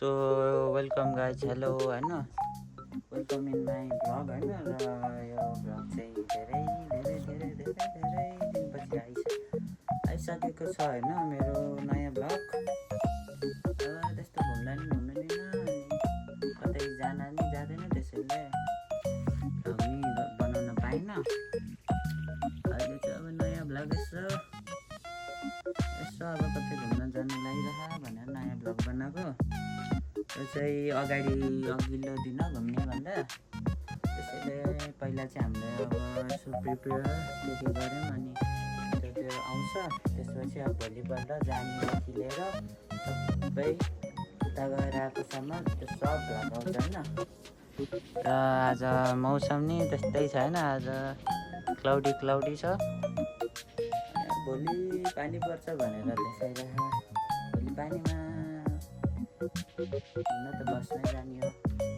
So welcome guys, hello होइन, welcome in my vlog होइन। र यो भ्लग चाहिँ धेरै धेरै धेरै धेरै धेरै दिनपछि आइसकेको छ होइन, मेरो नयाँ भ्लग। त्यस्तो घुम्दा नि घुम्दैन अनि कतै जान नि जाँदैन, त्यसैले भ्लग नि बनाउन पाइनँ। अहिले चाहिँ अब नयाँ भ्लग यसो अब कतै घुम्न जानु लागिरह भनेर नयाँ भ्लग बनाएको। यो चाहिँ अघिल्लो दिन घुम्ने भन्दा, त्यसैले पहिला चाहिँ हामीले अब यसो प्रिपेयर के गऱ्यौँ अनि त्यो आउँछ। त्यसपछि अब भोलिपल्ट जानेदेखि लिएर सबै उता गएर आएको सामान त्यो सब भ्लग आउँछ होइन। र आज मौसम नि त्यस्तै छ होइन, आज क्लाउडी छ। भोलि पानी पर्छ भनेर त्यसैले भोलि पानीमा हुन त बस्नै जाने हो।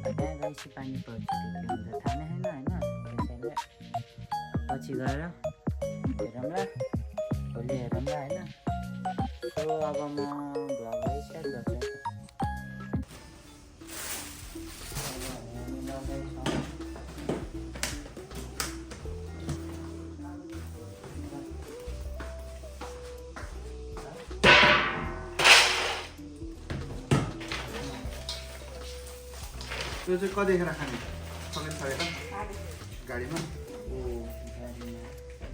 त्यहाँ गएपछि पानी पर्छ के हुन्छ थाहा नै छैन होइन। त्यसैले पछि गएर हेरौँला, भोलि हेरौँला होइन। सो अब म भ्लगलाई स्टार्ट गर्छु। यो चाहिँ कतिखेर खाने सबै छरेर गाडीमा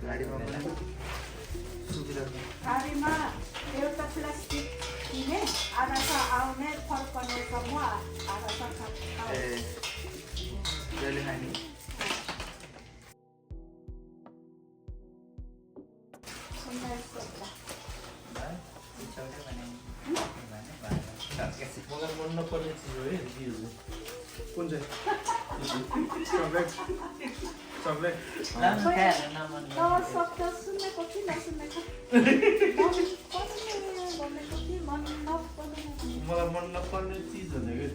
गाडीमा पनि सुविधा गाडीमा एउटा प्लास्टिक किने, आधा छ आउने फर्कनेसम्म आधा छ ए जहिले खाने मलाई मन नपर्ने चिज हो है कुन चाहिँ चक्लेट चक्लेट शब्द सुनेको कि नसुनेको मलाई मन नपर्ने चिज भनेको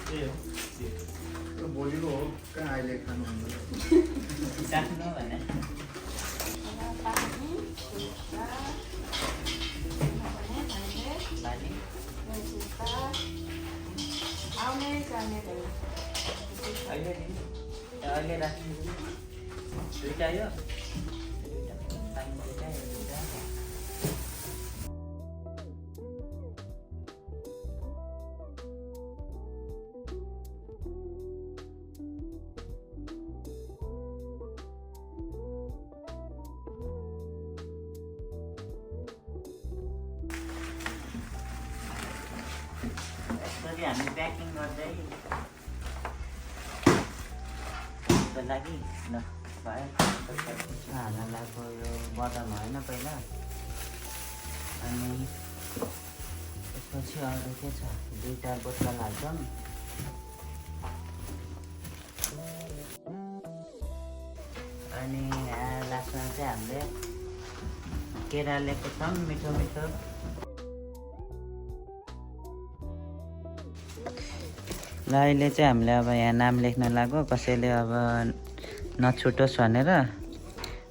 त्यो भोलिको हो कहाँ अहिले खानु सानो भने आउने जाने भयो। अहिले राख्नु दुइटा यो हामी प्याकिङ गर्दै लागि ल भयो। हाल्न लागेको यो बदाम होइन पहिला, अनि त्यसपछि अरू के छ, दुईवटा बोतल हाल्छौँ। अनि लास्टमा चाहिँ हामीले केरा ल्याएको छौँ मिठो मिठो। ल अहिले चाहिँ हामीले अब यहाँ नाम लेख्न लाग्यो, कसैले अब नछुटोस् भनेर।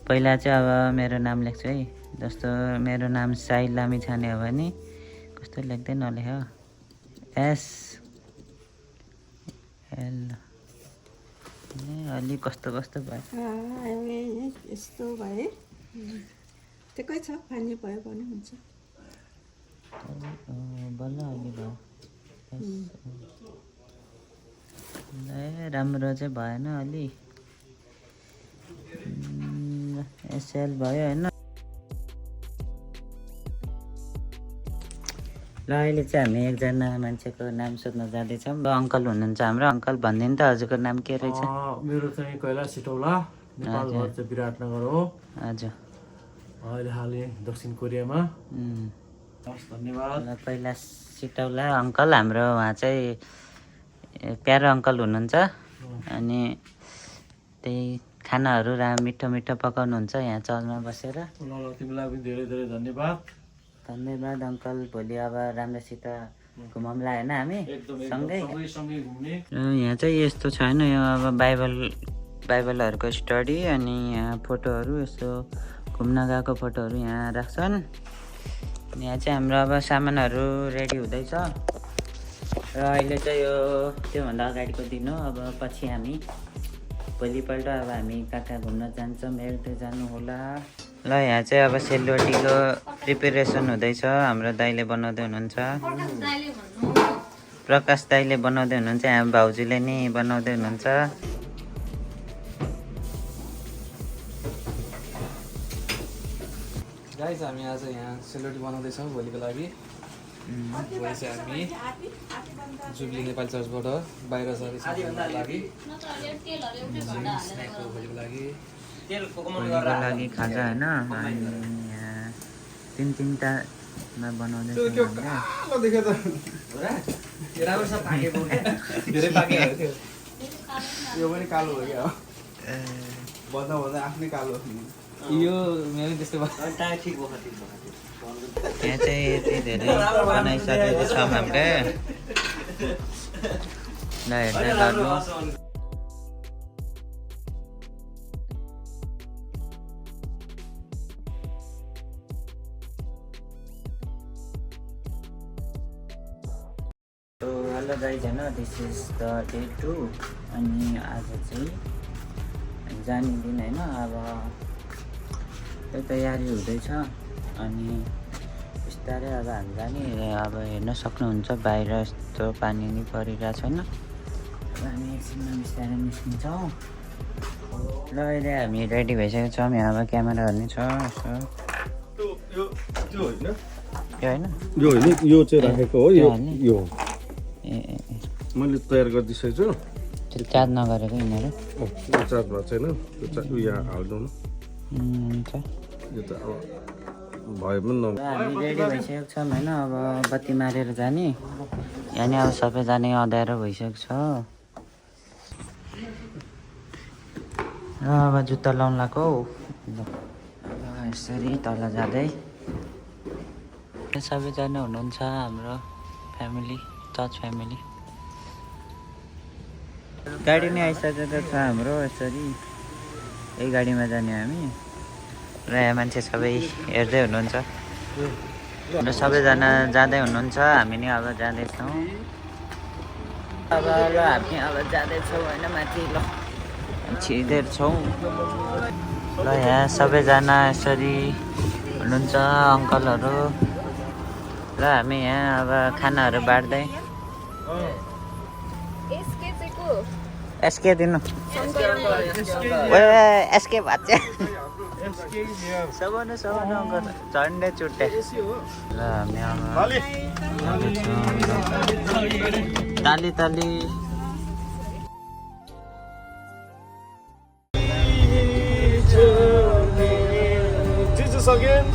पहिला चाहिँ अब मेरो नाम लेख्छु है। जस्तो मेरो नाम साहिल लामिछाने हो भने कस्तो लेख्दै नलेख, SL अलि कस्तो कस्तो भयो यस्तो भए ठिकै छ, पानी भयो भने हुन्छ। बल्ल अहिले भयो। राम्रो चाहिँ भएन अलि, SL भयो होइन। ल अहिले चाहिँ हामी एकजना मान्छेको नाम सोध्न जाँदैछौँ। अङ्कल हुनुहुन्छ हाम्रो। अङ्कल भनिदिनु त हजुरको नाम के रहेछ? मेरो चाहिँ कैलाश सिटौला, नेपाल घर चाहिँ विराटनगर हो। हजुर, अहिले हालै दक्षिण कोरियामा। हस् धन्यवाद। ल कैलाश सिटौला अङ्कल हाम्रो, उहाँ चाहिँ प्यारो अङ्कल हुनुहुन्छ। अनि त्यही खानाहरू मिठो मिठो पकाउनुहुन्छ यहाँ चलमा बसेर। ल तिमीलाई पनि धेरै धेरै धन्यवाद। धन्यवाद अङ्कल। भोलि अब राम्रोसित घुमाउँला होइन हामी सँगै घुम्ने। यहाँ चाहिँ यस्तो छैन, यो अब बाइबलहरूको स्टडी, अनि यहाँ फोटोहरू यसो घुम्न गएको फोटोहरू यहाँ राख्छन्। यहाँ चाहिँ हाम्रो अब सामानहरू रेडी हुँदैछ र अहिले चाहिँ यो त्योभन्दा अगाडिको दिन हो। अब पछि हामी भोलिपल्ट अब हामी कहाँ कहाँ घुम्न जान्छौँ हेर्दै जानु होला। ल यहाँ चाहिँ अब सेलरोटीको प्रिपेरेसन हुँदैछ। हाम्रो दाइले बनाउँदै हुनुहुन्छ, प्रकाश दाइले बनाउँदै हुनुहुन्छ, हाम्रो भाउजूले नि बनाउँदै हुनुहुन्छ। गाइस हामी आज यहाँ सेलरोटी बनाउँदैछौँ भोलिको लागि। भोलि चाहिँ हामी जुबली नेपाली चर्चबाट बाहिर जाँदैछौँ घुम्नको लागि। स्न्याकको भोलिको लागि भोलिको लागि खाजा होइन। अनि यहाँ तिनवटामा बनाउँदैछ धेरै पाकेको थियो। यो पनि कालो हो क्या, भन्दा भन्दा आफ्नै कालो। यो मेरो त्यस्तै भयो। यहाँ चाहिँ यति धेरै बनाइसकेको छ हामीले। ल हेर्दै गर्नु। हेलो गाइज होइन, दिस इज द डे 2। अनि आज चाहिँ जाने दिन होइन। अब त्यो तयारी हुँदैछ अनि बिस्तारै अब हामी जाने। अब हेर्न सक्नुहुन्छ बाहिर यस्तो पानी नि परिरहेको छैन। अब हामी एकछिनमा बिस्तारै निस्किन्छौँ। ल अहिले हामी रेडी भइसकेको छौँ। यहाँ अब क्यामेराहरू नि छ यसो। यो होइन, यो होइन, यो चाहिँ राखेको हो। यो ए ए ए मैले तयार गरिदिइसकेको छु। त्यो चार्ज नगरेको यिनीहरू। यो चार्ज भएको छैन, त्यो चार्ज यहाँ हालिदिउँ न। हुन्छ, यो त अब भयो पनि न। हामी रेडी भइसकेको छौँ होइन। अब बत्ती मारेर जाने। यहाँ अब सबैजना अँध्यारो भइसकेको छ। र अब जुत्ता लाउनु लगाएको। यसरी तल जाँदै सबैजना हुनुहुन्छ हाम्रो फ्यामिली, चर्च फ्यामिली। गाडी नै आइसकेको छ हाम्रो। यसरी यही गाडीमा जाने हामी। र यहाँ मान्छे सबै हेर्दै हुनुहुन्छ र सबैजना जाँदै हुनुहुन्छ। हामी नि अब जाँदैछौँ। अब ल हामी अब जाँदैछौँ होइन, माथि ल छिर्दैछौँ। ल यहाँ सबैजना यसरी हुनुहुन्छ अङ्कलहरू। र हामी यहाँ अब खानाहरू बाँड्दै। एसके दिनु एसके भात सबनु अङ्कल झन्डै चुट्टे। ल हामी अब ताली ताली। Jesus again.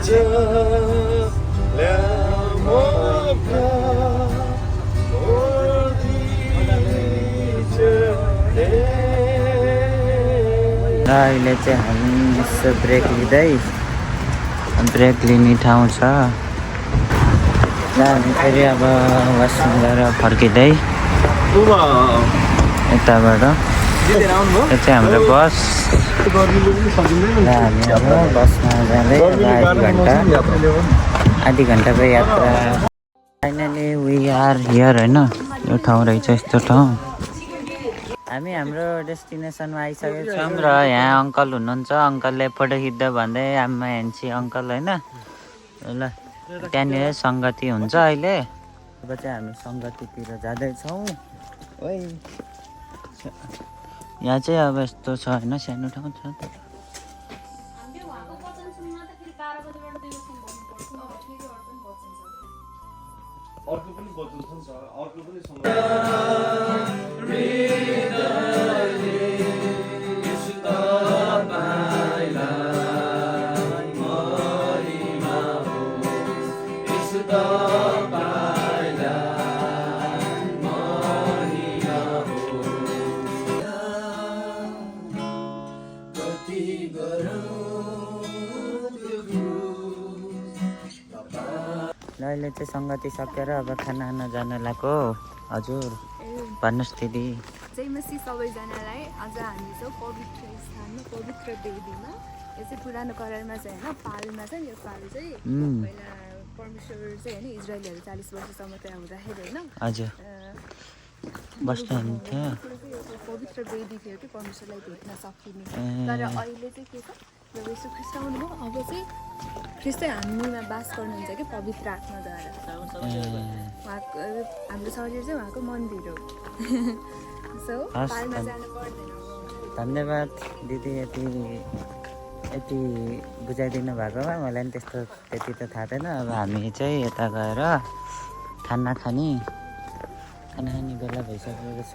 Jesus, Lamb of God, अहिले चाहिँ हामी यसो ब्रेक लिँदै, ब्रेक लिने ठाउँ छ। र हामी फेरि अब वासरुम गएर फर्किँदै यताबाट। यो चाहिँ हाम्रो बस। र हामी अब बसमा जाँदै आधी घन्टाको यात्रा। फाइनली वी आर हियर होइन। यो ठाउँ रहेछ यस्तो ठाउँ। हामी हाम्रो डेस्टिनेसनमा आइसकेको छौँ। र यहाँ अङ्कल हुनुहुन्छ। अङ्कलले फोटो खिच्दा भन्दै आमा हेन्सी अङ्कल होइन। ल त्यहाँनिर सङ्गति हुन्छ अहिले। अब चाहिँ हामी सङ्गतितिर जाँदैछौँ। ओइ यहाँ चाहिँ अब यस्तो छ होइन, सानो ठाउँ छ। अहिले चाहिँ सङ्गति सकेर अब खाना खान जान लागेको। हजुर भन्नुहोस् दिदी। जय मसी सबैजनालाई। आज हामी चाहिँ पवित्र स्थानमा, पवित्र वेदीमा यो चाहिँ पुरानो करारमा चाहिँ होइन पालमा चाहिँ यो पाल चाहिँ पहिला परमेश्वर चाहिँ होइन इजरायलीहरू 40 वर्षसम्म त्यहाँ हुँदाखेरि होइन हजुर बस्नुहुन्थ्यो एउटा पवित्र वेदी थियो कि परमेश्वरलाई भेट्न सकिने तर अहिले चाहिँ के छ जब यसो ख्रिस्ट आउनुभयो अब चाहिँ ख्रिस्टै हामीमा बास गर्नुहुन्छ कि पवित्र आत्माद्वारा उहाँको हाम्रो शरीर चाहिँ उहाँको मन्दिर हो सो पालमा जानु पर्दैन धन्यवाद दिदी यति बुझाइदिनु भएकोमा मलाई पनि त्यस्तो त्यति त थाहा थिएन अब हामी चाहिँ यता गएर खाना खाने बेला भइसकेको छ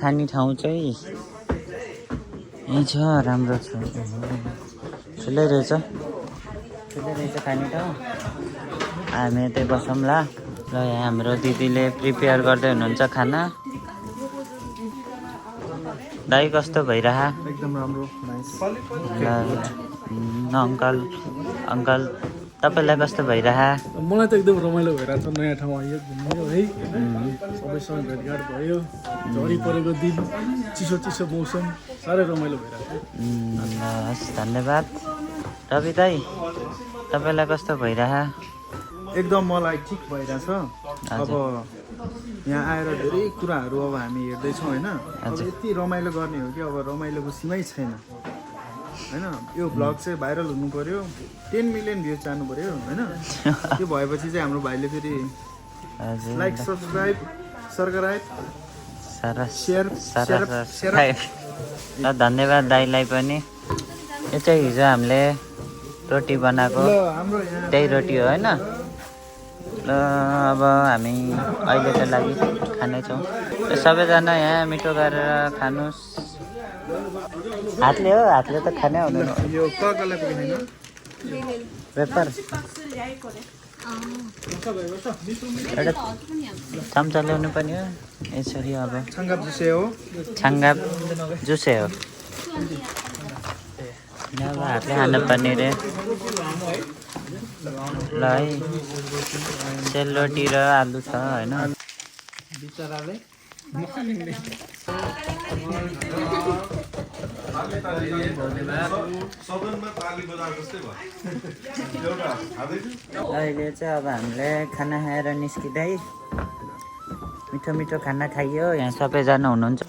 खाने ठाउँ चाहिँ यहीँ छ राम्रो छ ठुलै रहेछ खाने ठाउँ हामी यतै बसौँला र यहाँ हाम्रो दिदीले प्रिपेयर गर्दै हुनुहुन्छ खाना दाइ कस्तो भइरह एकदम राम्रो अङ्कल तपाईँलाई कस्तो भइरह मलाई त एकदम रमाइलो भइरहेको छ नयाँ ठाउँ आयो घुम्यो है सबैसँग भेटघाट भयो झरी परेको दिन चिसो मौसम साह्रै रमाइलो भइरहेको छ हस् धन्यवाद रवि दाइ तपाईँलाई कस्तो भइरह एकदम मलाई ठिक भइरहेछ अब यहाँ आएर धेरै कुराहरू अब हामी हेर्दैछौँ होइन अब यति रमाइलो गर्ने हो कि अब रमाइलोको सीमै छैन होइन यो भ्लग चाहिँ भाइरल हुनु पर्यो 10 मिलियन भ्युज जानु पर्यो होइन त्यो भएपछि चाहिँ हाम्रो भाइले फेरि लाइक सब्सक्राइब र धन्यवाद दाइलाई पनि यो चाहिँ हिजो हामीले रोटी बनाएको त्यही रोटी हो होइन र अब हामी अहिलेको लागि खानेछौँ सबैजना यहाँ मिठो गरेर खानुहोस् हातले त खानै हुँदैन यो ककलाई पनि होइन पेपर एउटा चम्चा ल्याउनु पनि हो यसरी अब छाङ्गाप जुसे हो छाङ्गाप जुसे हो अब हातले खानुपर्ने रे ल है सेलरोटी र आलु छ होइन बिचराले अहिले चाहिँ अब हामीले खाना खाएर निस्किँदै मिठो खाना खाइयो यहाँ सबैजना हुनुहुन्छ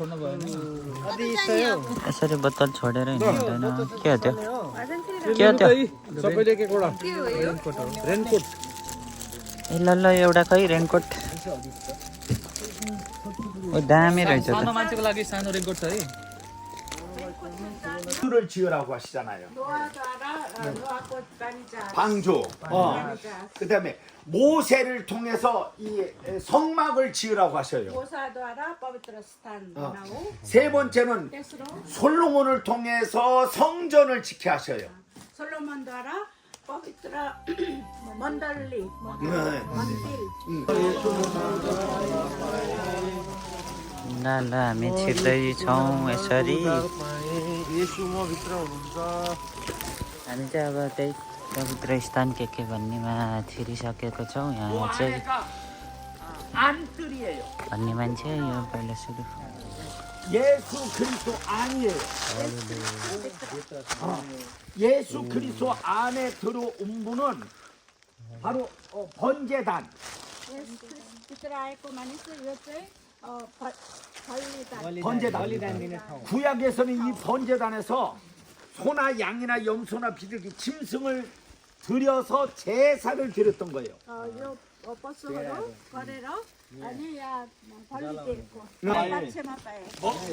यसरी बोतल छोडेर हिँड्नु हुँदैन के हो त्यो सबैले के एउटा रेनकोट ए ल एउटा खै रेनकोट ओ दामी रहेछ सानो मान्छेको लागि सानो रेनकोट छ है 를 지으라고 하시잖아요. 방주. 그다음에 모세를 통해서 이 성막을 지으라고 하셔요. 세 번째는 솔로몬을 통해서 성전을 지게 하셔요. 솔로몬 द्वारा पवित्र मण्डली ल हामी छिर्दैछौँ यसरी हामी चाहिँ अब त्यही पवित्र स्थान के भन्नेमा छिरिसकेको छौँ यहाँ चाहिँ भन्ने मान्छे यो पहिला सुरु 예수 그리스도 안이에요. 예수 그리스도 안에 들어온 분은 바로 번제단. 번제단. 구약에서는 이 번제단에서 소나 양이나 염소나 비둘기 짐승을 들여서 제사를 드렸던 거예요.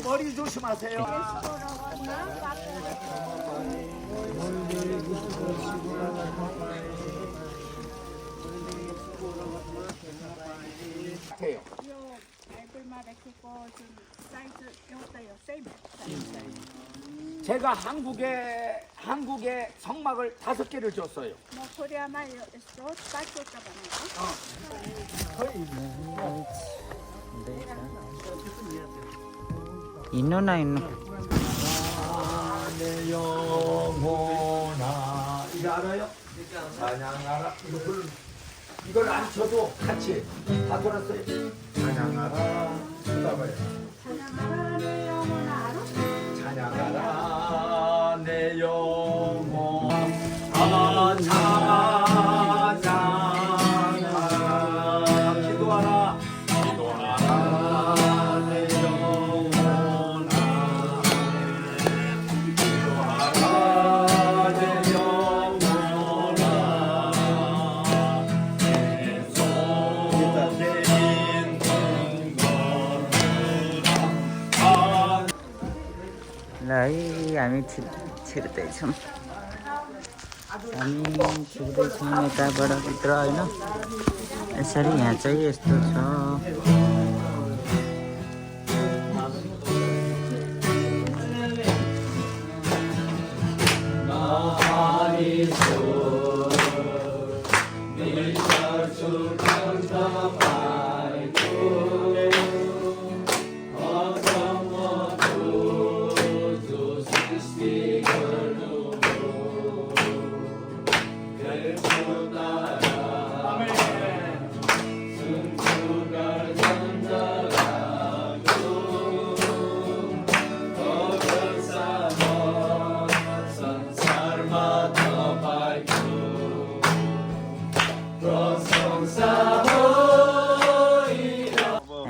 머리 조심하세요. 제가 한국에 성막을 5개를 줬어요. हिँड्नु न हिँड्नु 내 영혼아 이거 알아요? 찬양하라 이걸 안 쳐도 같이 다 들었어요. 찬양하라 쳐다봐요. 찬양하라 내 ल है हामी छिर्दैछौँ हामी छिर्दैछौँ यताबाट भित्र होइन यसरी यहाँ चाहिँ यस्तो छ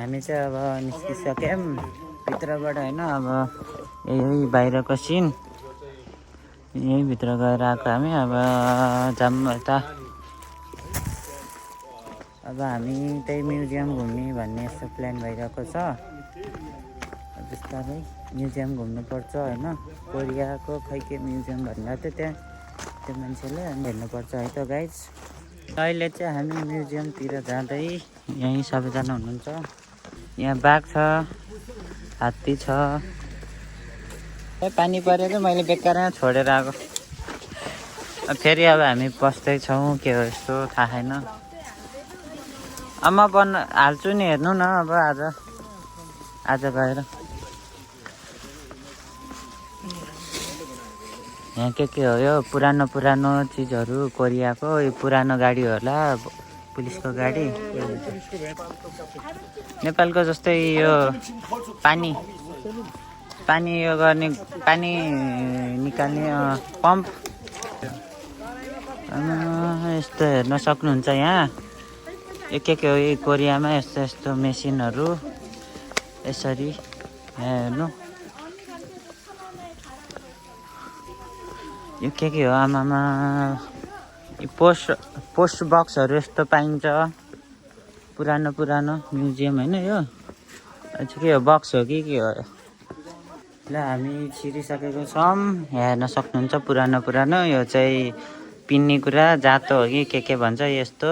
हामी चाहिँ अब निस्किसक्यौँ भित्रबाट होइन अब यही बाहिरको सिन यही भित्र गएर आएको हामी अब जाऊँ यता अब हामी त्यही म्युजियम घुम्ने भन्ने यस्तो प्लान भइरहेको छ बिस्तारै म्युजियम घुम्नुपर्छ होइन कोरियाको खै के म्युजियम भन्दा थियो त्यहाँ त्यो मान्छेले अनि हेर्नुपर्छ है त गाइज अहिले चाहिँ हामी म्युजियमतिर जाँदै यहीँ सबैजना हुनुहुन्छ यहाँ बाघ छ हात्ती छ पानी परेर मैले बेकारमा छोडेर आएको फेरि अब हामी पस्दैछौँ के हो यस्तो थाहा छैन अब म हाल्छु नि हेर्नु न अब आज गएर यहाँ के हो यो पुरानो चिजहरू कोरियाको यो पुरानो गाडी होला पुलिसको गाडी नेपालको जस्तै यो पानी यो गर्ने पानी निकाल्ने पम्प यस्तो हेर्न सक्नुहुन्छ यहाँ यो के हो यो कोरियामा यस्तो मेसिनहरू यसरी हेर्नु यो के हो आमामा यो पोस्ट बक्सहरू यस्तो पाइन्छ पुरानो म्युजियम होइन यो के हो बक्स हो कि के हो ल हामी छिरिसकेको छौँ हेर्न सक्नुहुन्छ पुरानो यो चाहिँ पिन्ने कुरा जातो हो कि के भन्छ यस्तो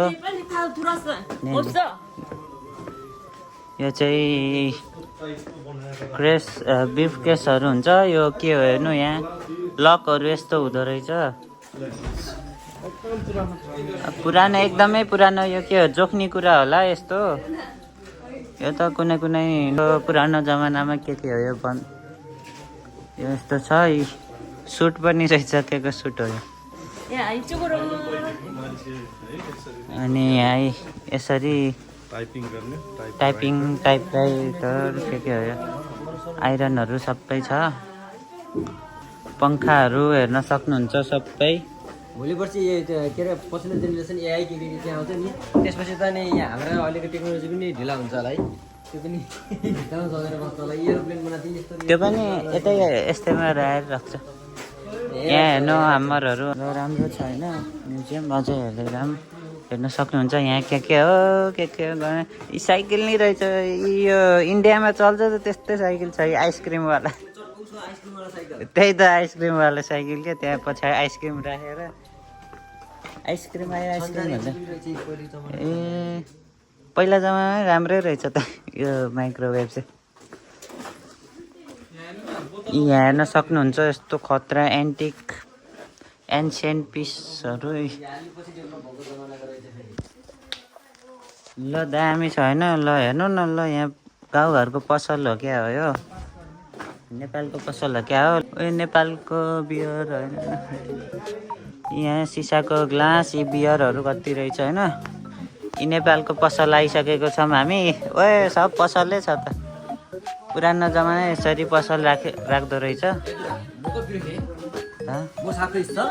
यो चाहिँ बिफ केसहरू हुन्छ यो के हो हेर्नु यहाँ लकहरू यस्तो हुँदो रहेछ पुरानो एकदमै पुरानो यो के हो जोख्ने कुरा होला यस्तो यो त कुनै पुरानो जमानामा के हो यो यस्तो छ सुट पनि रहेछ के को सुट हो यो अनि यहाँ यसरी टाइपराइटर के हो यो आइरनहरू सबै छ पङ्खाहरू हेर्न सक्नुहुन्छ सबै भोलि पर्सि के अरे पछिल्लो जेनेरेसन एआई के चाहिँ आउँछ नि त्यसपछि त नि यहाँ हाम्रो अहिलेको टेक्नोलोजी पनि ढिला हुन्छ होला है त्यो पनि भित्तामा सकेर बस्छ होला एरोप्लेन बनाएको यस्तो त्यो पनि यस्तैमा आएर राख्छ यहाँ हेर्नु हाम्मरहरू राम्रो छ होइन म्युजियम अझै हेर्न सक्नुहुन्छ यहाँ के हो यी साइकल नै रहेछ यो इन्डियामा चल्छ त त्यस्तै साइकल छ आइसक्रिमवाला त्यही त आइसक्रिमवाला साइकल क्या त्यहाँ पछाडि आइसक्रिम राखेर आइसक्रिम भन्छ ए पहिला जमानामै राम्रै रहेछ त यो माइक्रोवेभ चाहिँ यहाँ हेर्न सक्नुहुन्छ यस्तो खतरा एन्सियन्ट पिसहरू ल दामी छ होइन ल हेर्नु न ल यहाँ गाउँघरको पसल हो क्या हो यो नेपालको पसल हो क्या हो नेपालको बियर होइन यहाँ सिसाको ग्लास यी बियरहरू कति रहेछ होइन यी नेपालको पसल आइसकेको छौँ हामी ओए सब पसलै छ त पुरानो जमाना यसरी पसल राख्दो रहेछ 뭐 사고 있어?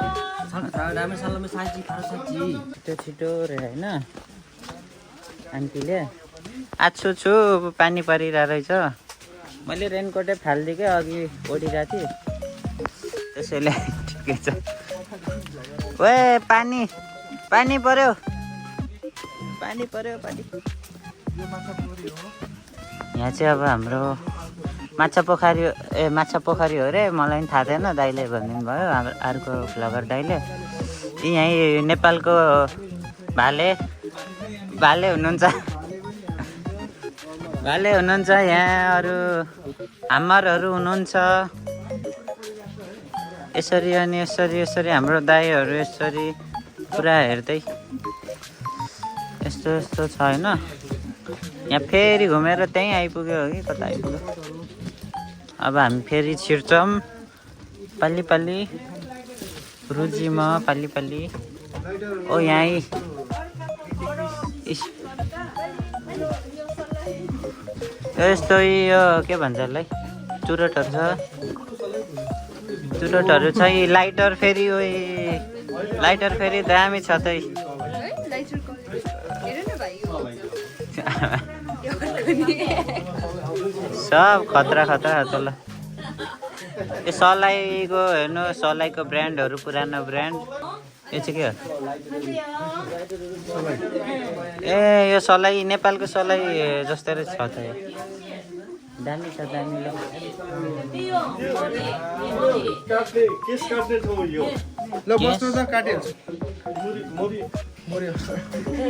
라면 살려면 사지 바로 사지. छिटो रे होइन आन्टीले आछु छु पानी परिरहेको रहेछ मैले रेनकोटै फालिदिएँ अघि ओढिरहेको थिएँ त्यसैले ठिकै छ ओए पानी पानी पर्यो पानी यहाँ चाहिँ अब हाम्रो माछा पोखरी हो रे मलाई पनि थाहा थिएन दाइले भनिदिनु भयो हाम्रो अर्को भ्लगर दाइले यहीँ नेपालको भाले हुनुहुन्छ यहाँ अरू हाम्मरहरू हुनुहुन्छ यसरी अनि यसरी हाम्रो दाइहरू यसरी पुरा हेर्दै यस्तो छ होइन यहाँ फेरि घुमेर त्यहीँ आइपुग्यो हो कि कता आइपुग्यो अब हामी फेरि छिर्छौँ पाली रुजीमा पाली ओ यहीँ यस्तो यो के भन्छ यसलाई चुरोटहरू छ यी लाइटर फेरि दामी छ त सब खतरा छ ल यो सलाईको हेर्नु सलाईको ब्रान्डहरू पुरानो ब्रान्ड यो चाहिँ के हो ए यो सलाई नेपालको सलाई जस्तै रहेछ छ त दामी छ दामी ल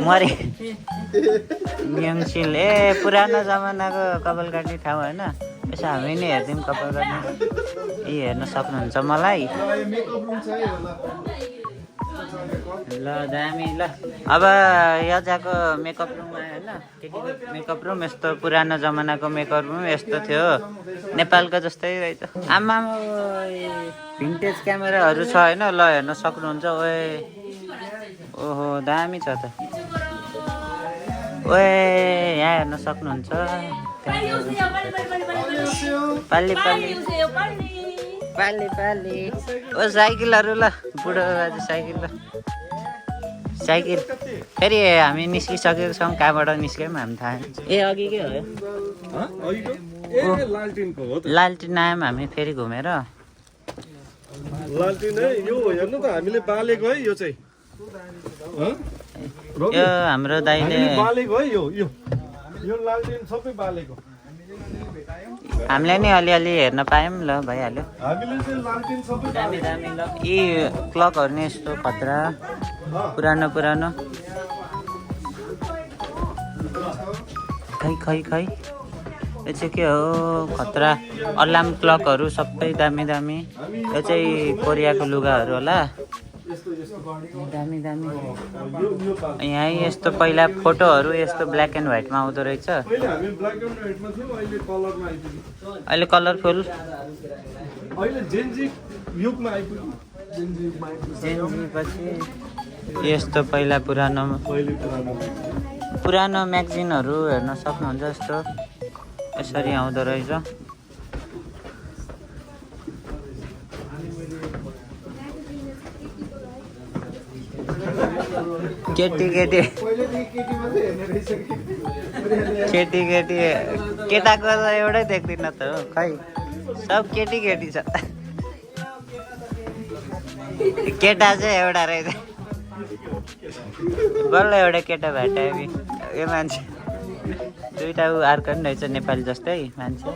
मरे म्याङसिल ए पुरानो जमानाको कपाल काट्ने ठाउँ होइन यसो हामी नै हेरिदिउँ कपाल काट्ने यी हेर्न सक्नुहुन्छ मलाई ल दामी ल अब यजाको मेकअप रुम आयो होइन केटीको मेकअप रुम यस्तो पुरानो जमानाको मेकअप रुम यस्तो थियो नेपालको जस्तै रहेछ आमा भिन्टेज क्यामेराहरू छ होइन ल हेर्न सक्नुहुन्छ ओए ओहो दामी छ त ओए यहाँ हेर्न सक्नुहुन्छ पाली ओ साइकलहरू ल बुढो बाजे साइकल फेरि हामी निस्किसकेको छौँ कहाँबाट निस्क्यौँ हामी थाहा ए अघि के हो लालटिन आयौँ हामी फेरि घुमेर लालटिन है यो हेर्नु त हामीले बालेको है यो चाहिँ यो हाम्रो दाइले बालेको है यो लालटिन सबै बालेको हामीले नि अलिअलि हेर्न पायौँ ल भइहाल्यो हामीले चाहिँ लालटिन सबै दामी ल यी क्लकहरू नि यस्तो खतरा पुरानो खै यो चाहिँ के हो खतरा अलार्म क्लकहरू सबै दामी यो चाहिँ कोरियाको लुगाहरू होला दामी यहाँ यस्तो पहिला फोटोहरू यस्तो ब्ल्याक एन्ड व्हाइटमा आउँदो रहेछ अहिले कलरफुल पछि यस्तो पहिला पुरानो म्यागजिनहरू हेर्न सक्नुहुन्छ जस्तो यसरी आउँदो रहेछ केटाको त एउटै देख्दिन त हो खै सब केटी छ केटा चाहिँ एउटा रहेछ बल्ल एउटा केटा भेटायो यो मान्छे दुईटा अर्को पनि रहेछ नेपाली जस्तै मान्छे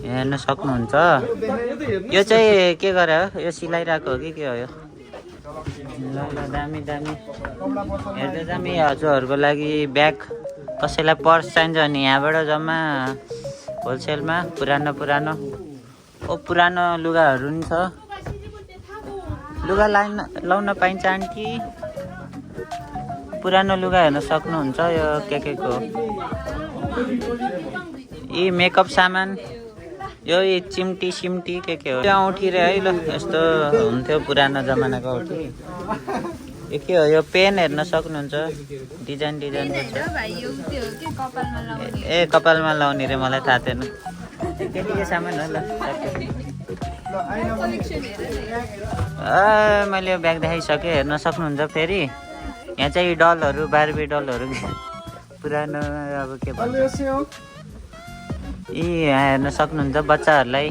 हेर्न सक्नुहुन्छ यो चाहिँ के गरे हो यो सिलाइरहेको हो कि के हो यो ल दामी हेर्दै दामी हजुरहरूको लागि ब्याग कसैलाई पर्स चाहिन्छ भने यहाँबाट जम्मा होलसेलमा पुरानो लुगाहरू नि छ लुगा लाउन पाइन्छ आन्टी पुरानो लुगा हेर्न सक्नुहुन्छ यो के को यी मेकअप सामान यो चिम्टी के हो त्यो औँठी रे है ल यस्तो हुन्थ्यो पुरानो जमानाको औँठी यो के हो यो पेन हेर्न सक्नुहुन्छ डिजाइनको छ ए कपालमा लाउने रे मलाई थाहा थिएन केटीको सामान हो ल कलेक्सन मैले यो ब्याग देखाइसकेँ हेर्न सक्नुहुन्छ फेरि यहाँ चाहिँ डलहरू बार्बी डलहरू पुरानो अब के भन्छ यी यहाँ हेर्न सक्नुहुन्छ बच्चाहरूलाई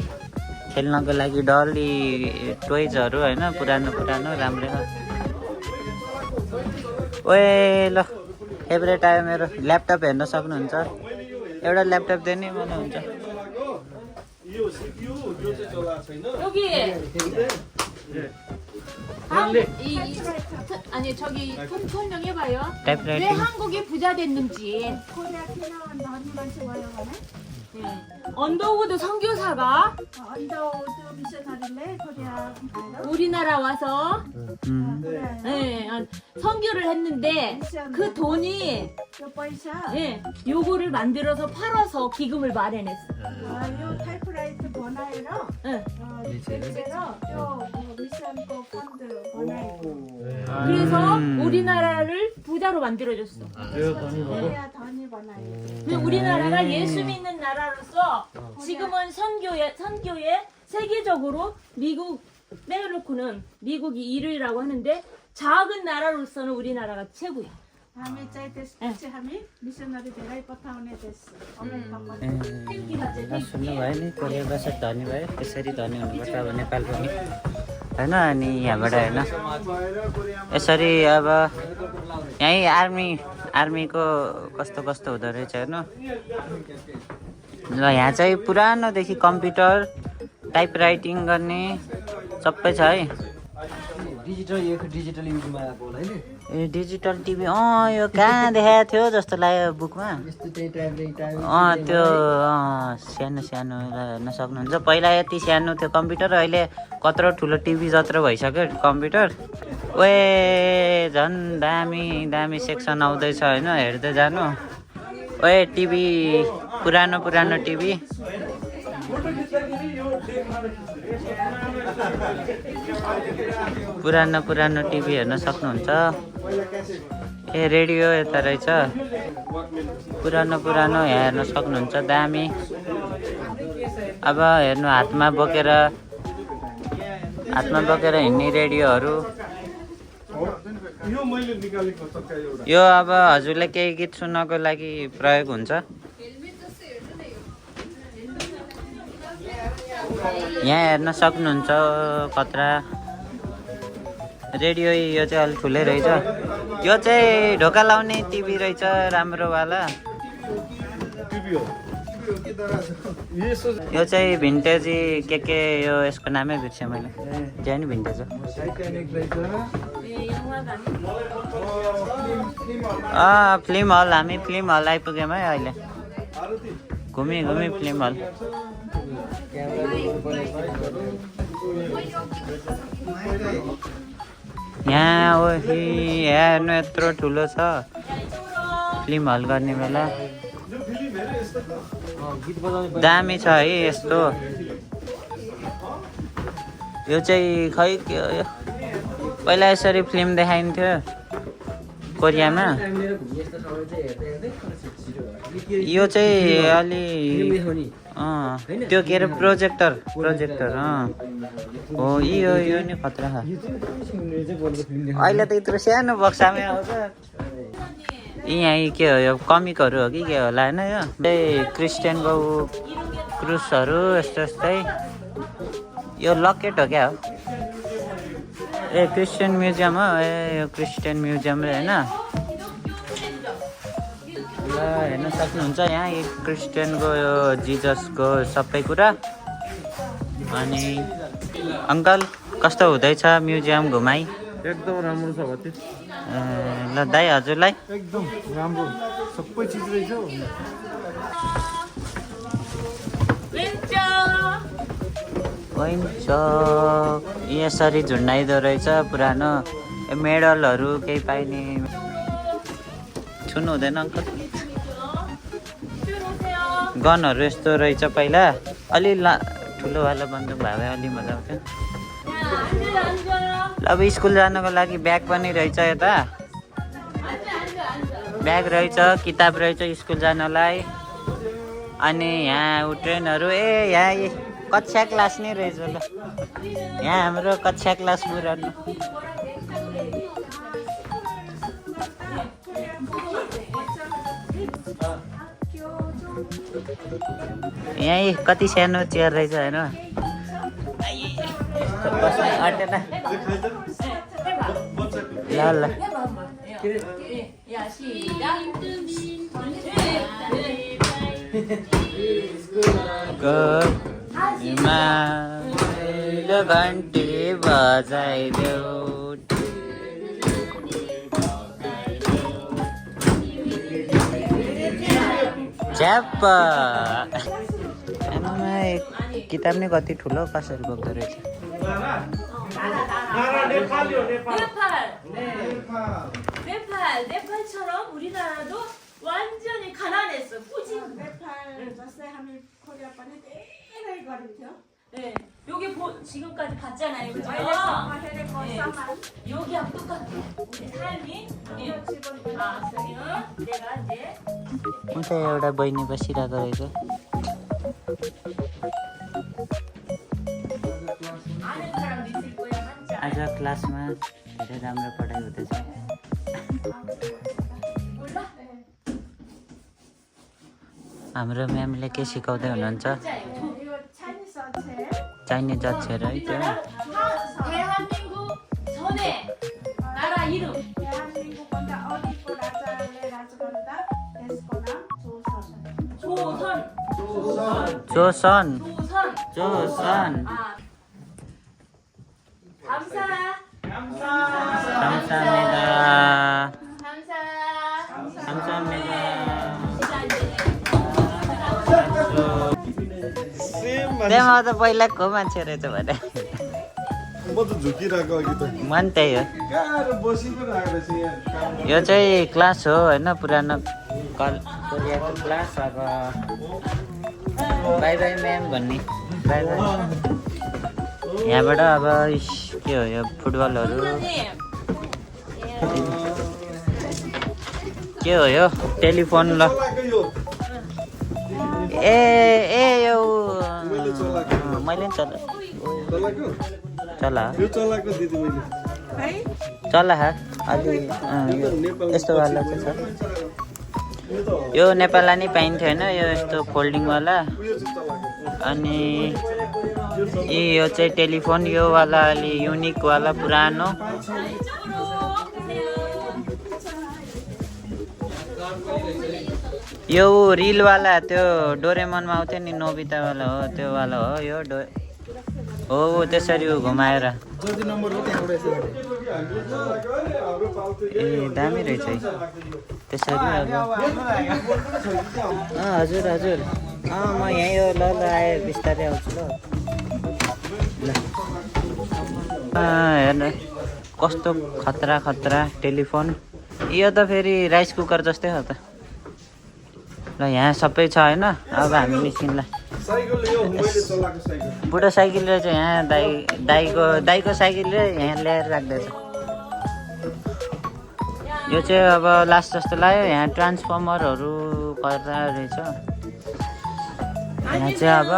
खेल्नको लागि डल यी टोइजहरू होइन पुरानो पुरानो राम्रो ओए ल फेभरेट आयो मेरो ल्यापटप हेर्न सक्नुहुन्छ एउटा ल्यापटप दिने मलाई हुन्छ 아니 저기 설명해봐요. 왜 टाइपराइटिङ 한국에 부자 됐는지. 코리아티나 너희만치 와요가네. 언더우드 선교사가 언더우드 미셔너리래 코리아 우리나라 와서 코리아 예, 선교를 했는데 그 돈이 요 पैसा 예, 요거를 만들어서 팔아서 기금을 마련했어. 요 타이프라이트 번화에로 예. 요 미션고 펀드 번화에 그래서 우리나라를 부자로 만들어줬어. 코리아 더니 번화에 근데 우리나라가 예수 믿는 나라로서 지금은 선교에 세계적으로 미국 빼놓고는 미국이 1위라고 하는데 작은 나라로서는 우리나라가 최고야. हामी चाहिँ त्यसपछि हामी मिसनरी धेरै पठाउने देश अमेरिकामा सुन्नुभयो नि कोरियाबाट धनी भयो त्यसरी धनी हुनुपर्छ अब नेपाल पनि होइन अनि यहाँबाट होइन यसरी अब यहीँ आर्मीको कस्तो कस्तो हुँदो रहेछ हेर्नु ल यहाँ चाहिँ पुरानोदेखि कम्प्युटर टाइपराइटिङ गर्ने सबै छ है डिजिटल युगमा आएको होला है ए डिजिटल टिभी यो कहाँ देखाएको थियो जस्तो लाग्यो बुकमा त्यो सानो सानो हेर्न सक्नुहुन्छ पहिला यति सानो थियो कम्प्युटर अहिले कत्रो ठुलो टिभी जत्रो भइसक्यो कम्प्युटर ओए झन् दामी दामी सेक्सन आउँदैछ होइन हेर्दै जानु ओए टिभी पुरानो पुरानो टिभी पुरानो पुरानो टिभी हेर्न सक्नुहुन्छ ए रेडियो यता रहेछ पुरानो पुरानो यहाँ हेर्न सक्नुहुन्छ दामी अब हेर्नु हातमा बोकेर हिँड्ने रेडियोहरू यो अब हजुरले केही गीत सुन्नको लागि प्रयोग हुन्छ यहाँ हेर्न सक्नुहुन्छ खतरा रेडियो यो चाहिँ अलिक ठुलै रहेछ यो चाहिँ ढोका लाउने टिभी रहेछ राम्रोवाला यो चाहिँ भिन्टेजी के यो यसको नामै बिर्सेँ मैले त्यहाँ नि भिन्टेज हो फिल्म हल हामी फिल्म हल आइपुग्यौँ है अहिले घुमी फिल्म हल यहाँ हेर्नु यत्रो ठुलो छ फिल्म हल गर्ने बेला दामी छ है यस्तो यो चाहिँ खै के हो यो पहिला यसरी फिल्म देखाइन्थ्यो कोरियामा यो चाहिँ अलि त्यो के अरे प्रोजेक्टर हो यो नि खतरा अहिले त यत्रो सानो बक्सामै आउँछ यहाँ के हो यो कमिकहरू हो कि के होला होइन यो क्रिस्चियन बाउ क्रुसहरू यस्तै यो लकेट हो क्या हो ए क्रिस्चियन म्युजियम हो यो क्रिस्चियन म्युजियम होइन ल हेर्न सक्नुहुन्छ यहाँ क्रिस्चियनको यो जिजसको सबै कुरा अनि अङ्कल कस्तो हुँदैछ म्युजियम घुमाइ एकदम राम्रो छ भति ल दाइ हजुरलाई एकदम राम्रो सबै चिज रहेछ हुन्छ यसरी झुन्डाइदो रहेछ पुरानो मेडलहरू केही पाइने छुनु हुँदैन अङ्कल गनहरू यस्तो रहेछ पहिला अलि ठुलोवाला बन्दुक भए भए अलि मजा आउँथ्यो अब स्कुल जानको लागि ब्याग पनि रहेछ यता ब्याग रहेछ किताब रहेछ स्कुल जानलाई अनि यहाँ ट्रेनहरू यहाँ कक्षा क्लास नै रहेछ ल यहाँ हाम्रो कक्षा क्लास पुरानो यहीँ कति सानो चेयर रहेछ होइन बस्ने अटेन ल ल घन्टी बजाइदेऊ झ्याप्प किताब नै कति ठुलो कसरी बोक्दो रहेछ नेपाल처럼 우리나라도 완전히 가난했어. 꾸진. नेपाल जस्तै हामी कोरिया पनि धेरै गरिब थियो. 네. 여기 지금까지 봤잖아요. 그죠? अहिलेसम्म हेरेको 네. सामान 여기하고 똑같아. 우리 삶이. 예. 아, 그러면 내가 이제 हुन्छ एउटा बहिनी बसिरहेको रहेछ 아는 사람도 있을 거야. 한자. आज क्लासमा धेरै राम्रो पढाइ हुँदैछ 몰라? हाम्रो म्यामले के सिकाउँदै हुनुहुन्छ यो चाइनिज छ चाइनिज अक्षर है त्यो 대한민국 전에 나라 이름. 대한민국보다 어디고 राजाले राज गर्दा त्यसको नाम 조선. जोसन 조선. जोसन 아. 감사. 감사합니다 감사. 감사합니다 त्यहाँ त पहिलाको मान्छे रहेछ भने म त झुकिरहेको अघि त मन त्यही हो गाह्रो बसी पो रहेको रहेछ यहाँ काम यो चाहिँ क्लास हो होइन पुरानो कोरियाको क्लास अब बाई बाई म्याम भन्ने बाई बाई यहाँबाट अब के हो यो फुटबलहरू के हो यो टेलिफोन ल ए यो मैले पनि चला यो चलाएको दिदी मैले चला अलि यस्तो वाला चाहिँ छ यो नेपालमा नि पाइन्थ्यो होइन यो यस्तो फोल्डिङवाला अनि यो चाहिँ टेलिफोन यो वाला अलि युनिकवाला पुरानो यो रिलवाला त्यो डोरेमनमा आउँथ्यो नि नोबितावाला हो त्यो वाला हो यो हो त्यसरी घुमाएर ए दामी रहेछ है त्यसरी अब हजुर हजुर म यहीँ हो ल आएँ बिस्तारै आउँछु ल हेर्नु कस्तो खतरा खतरा टेलिफोन यो त फेरि राइस कुकर जस्तै हो त ल यहाँ सबै छ होइन अब हामी निस्किन्ला बुढो साइकल रहेछ यहाँ दाईको साइकल यहाँ ल्याएर राख्दैछ यो चाहिँ अब लास्ट जस्तो लाग्यो यहाँ ट्रान्सफर्मरहरू गर्दा रहेछ यहाँ चाहिँ अब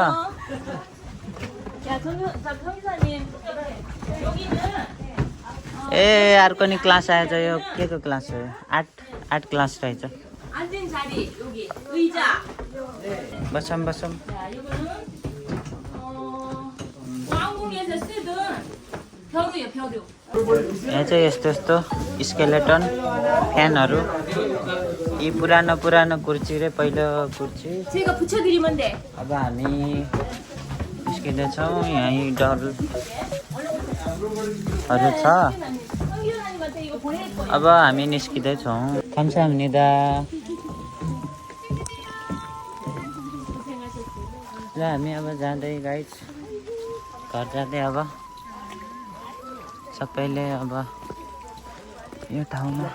ए अर्को नि क्लास आएछ यो के को क्लास हो आर्ट क्लास रहेछ 앉은 자리 여기 의자. बसौँ बसौँ 이거는 왕궁에서 쓰던 벼루예요, 벼루. यहाँ चाहिँ यस्तो यस्तो स्केलेटन फ्यानहरू यी पुरानो पुरानो कुर्ची रे पहिलो कुर्ची 제가 붙여드리면 돼. अब हामी निस्किँदैछौँ यहीँ डरहरू छ 성기훈아님한테 이거 보낼 거예요. अब हामी निस्किँदैछौँ 감사합니다 ल हामी अब जाँदै गाइज घर जाँदै अब सबैले अब यो ठाउँमा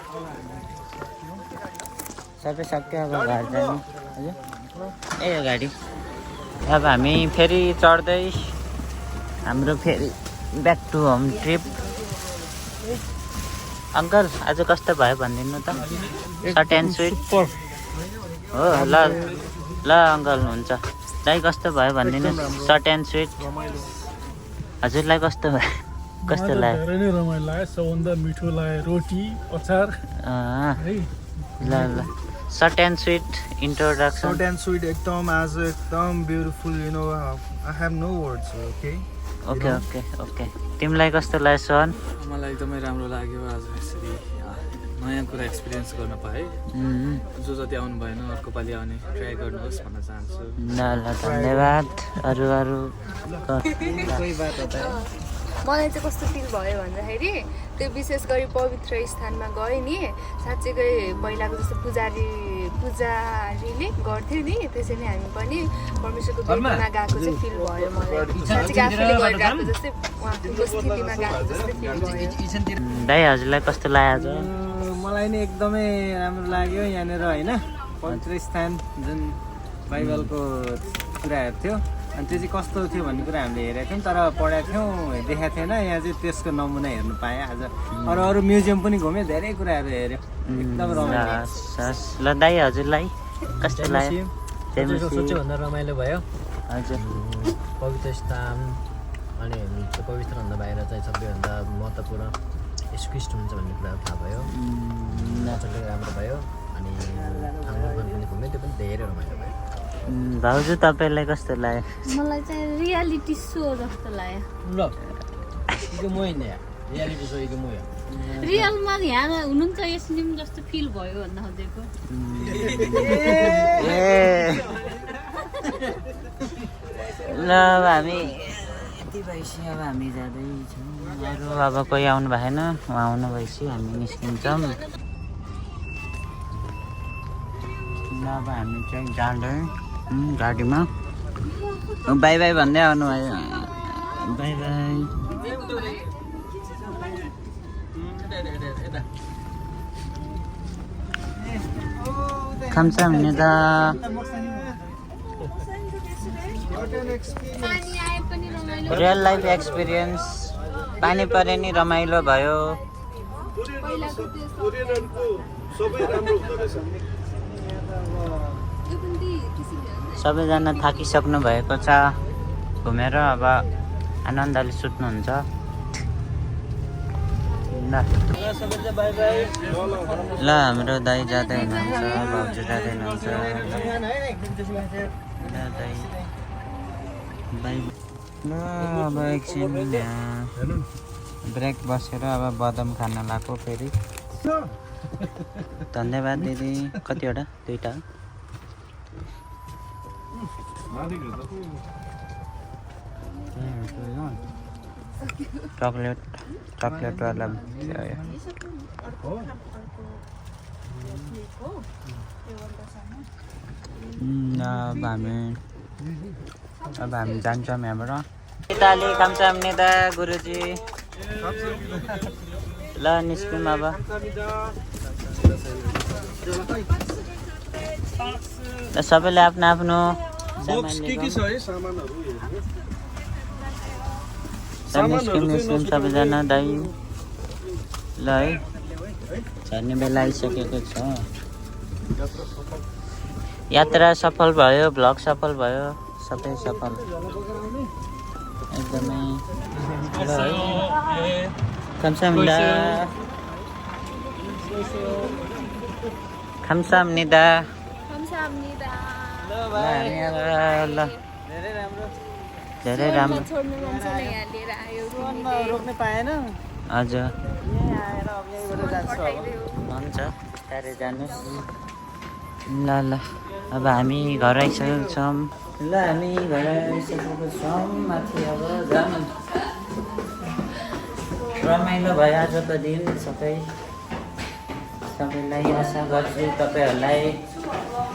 सबै सक्यो अब घर जाने हजुर ए यो गाडी अब हामी फेरि चढ्दै हाम्रो फेरि back to home trip uncle आज कस्तो भयो भनिदिनु त सर्ट एन्ड स्विट हो ल ल अङ्कल हुन्छ। दाइ कस्तो भयो भनिदिनुहोस्, सर्ट एन्ड स्विट। रमाइलो हजुरलाई कस्तो भयो, कस्तो लाग्यो? धेरै नै रमाइलो लाग्यो। सबभन्दा मिठो लाग्यो रोटी अचार है। ल ल short and sweet introduction. Short and sweet एकदम आज एकदम beautiful you know I have no words okay okay okay okay तिमीलाई कस्तो लाग्यो सोहन? मलाई एकदमै राम्रो लाग्यो आज यसरी नयाँ कुरा एक्सपिरियन्स गर्न पाएँ। जो जति आउनु भएन अर्को पालि आउने ट्राई गर्नुहोस् भन्न चाहन्छु। ल ल धन्यवाद। अरू मलाई चाहिँ कस्तो फिल भयो भन्दाखेरि त्यो विशेष गरी पवित्र स्थानमा गएँ नि, साँच्चैकै पहिलाको जस्तो पुजारीले गर्थ्यो नि त्यसरी हामी पनि परमेश्वरको बेदीमा गएको चाहिँ फिल भयो मलाई। साँच्चै आफूले गएर गएको जस्तै उहाँको उपस्थितिमा गएको जस्तै फिल भयो। दाइ हजुरलाई कस्तो लाग्यो आज? मलाई नि एकदमै राम्रो लाग्यो यहाँनिर होइन। पवित्र स्थान जुन बाइबलको कुराहरू थियो अनि त्यो चाहिँ कस्तो थियो भन्ने कुरा हामीले हेरेको थियौँ, तर पढाएको थियौँ देखाएको थिएन। यहाँ चाहिँ त्यसको नमुना हेर्नु पाएँ आज। अरू म्युजियम पनि घुम्यो, धेरै कुराहरू हेऱ्यो, एकदम रमाइलो। ल दाइ हजुरलाई कस्तो लाग्यो? सबैभन्दा रमाइलो भयो हजुर पवित्र स्थान अनि पवित्रभन्दा बाहिर चाहिँ सबैभन्दा महत्त्वपूर्ण यीशु ख्रीष्ट हुन्छ भन्ने कुरा थाहा भयो। अचम्मै राम्रो भयो अनि हाम्रो पनि घुम्यो, त्यो पनि धेरै रमाइलो भयो। भाउजू तपाईँलाई कस्तो लाग्यो? मलाई चाहिँ रियालिटी सो जस्तो लाग्यो। ल यो म होइन रियालिटी सो यो म हो। रियलमा यहाँ हुनुहुन्छ यसले पनि जस्तो फिल भयो भन्न खोजेको। ल अब हामी यति भएपछि अब हामी जाँदैछौँ। अरू अब कोही आउनु भएन, उहाँ आउनु भएपछि हामी निस्किन्छौँ। ल अब हामी चाहिँ जाँदै गाडीमा बाई बाई भन्दै आउनु भयो। Bye bye. 감사합니다. Real life experience पानी परे नि रमाइलो भयो। सबैजना थाकिसक्नु भएको छ घुमेर, अब आनन्दले सुत्नुहुन्छ। ल हाम्रो दाइ जाँदै हुनुहुन्छ, भाउजू जाँदै हुनुहुन्छ। ल अब एकछिन ब्रेक बसेर अब बदाम खान लाग्यो फेरि। धन्यवाद दिदी। कतिवटा? 2टा। चकलेट वाला अब हामी जान्छौँ यहाँबाट। नेताले 감사합니다 गुरुजी। ल निस्क्यौँ अब। सबैले आफ्नो आफ्नो निस्क्यौँ सबैजना दाइ। ल है झर्ने बेला आइसकेको छ। यात्रा सफल भयो, भ्लग सफल भयो, सबै सफल एकदमै। ल है 감사합니다. 감사합니다. ल धेरै राम्रो। रोक्न पाएन हजुर हुन्छ बिस्तारै जानुहोस्। ल ल अब हामी घर आइसकेको छौँ। माथि अब जानु। रमाइलो भयो आजको दिन। सबैलाई आशा गर्छु तपाईँहरूलाई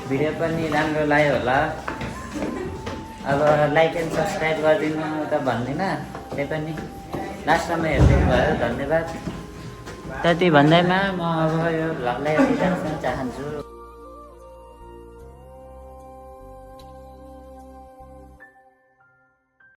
भिडियो पनि राम्रो लाग्यो होला। अब लाइक एन्ड सब्सक्राइब गरिदिनु त भन्दिनँ, त्यही पनि लास्टमा हेरिदिनु भयो, धन्यवाद। त्यति भन्दैमा म अब यो भ्लगलाई यति जान चाहन्छु।